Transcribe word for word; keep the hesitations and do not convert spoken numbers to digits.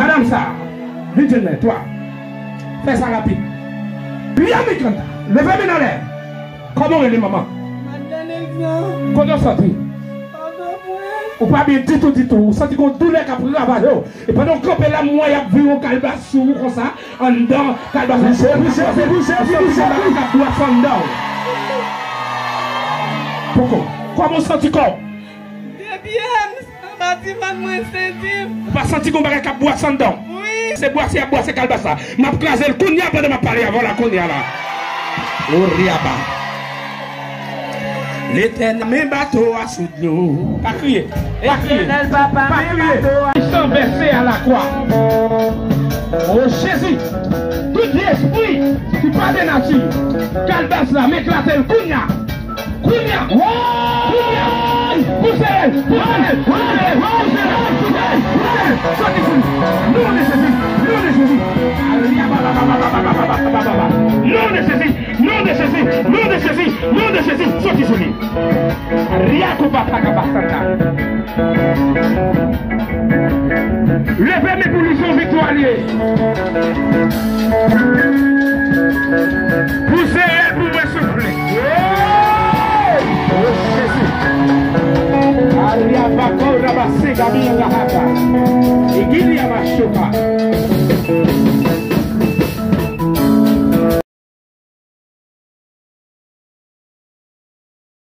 Dam sa, vin jwenn mwen, twa. Fè sa rapid. Byen, Mikanda, leve men anlè. Kòman w rele, manman? Madeleine Jean. Kote w santi? Pòtoprens. Ou pa byen ditou, ditou. Ou santi gon doulè k ap ravaje w. E pandan w kanpe la, m wè y ap vire yon kalbas sou ou konsa, anndan kalbas la. Pouse, pouse, pouse, pouse, pouse. K ap bwase anndan w. Poko. Kòman w santi kò w? De pye m, anba ti vant mwen, sezi m. Ou pa santi gon bagay k ap bwase anndan w? Wi. Se bwase y ap bwase kalbas la. M ap kraze l kounye a pandan m ap pale avè w la kounye a la. Oriaba. Letènèl, men bato a sou dlo. Pa kriye. Pa kriye. Letènèl, papa, pa men kriye. Bato a. San vèse a lakwa. O Jezi, tout vye espri ki pa de nati, kalbas la, m eklate l kounye a. Kounye a! Kounye a! Pouse l! Pouse l! Pouse l! Pouse l! Pouse l! Soti sou li! Non de Jezi! Non de Jezi! Non de Jezi! Non de Jezi! Non de Jezi! Non de Jezi! Soti sou li! Riakoubapakabasanta. Leve men pou li, se yon viktwa li ye. Pouse l pou mwen, souple. Oh, Jezi. Ariabako rabase gabi rahata. Igili amashoka.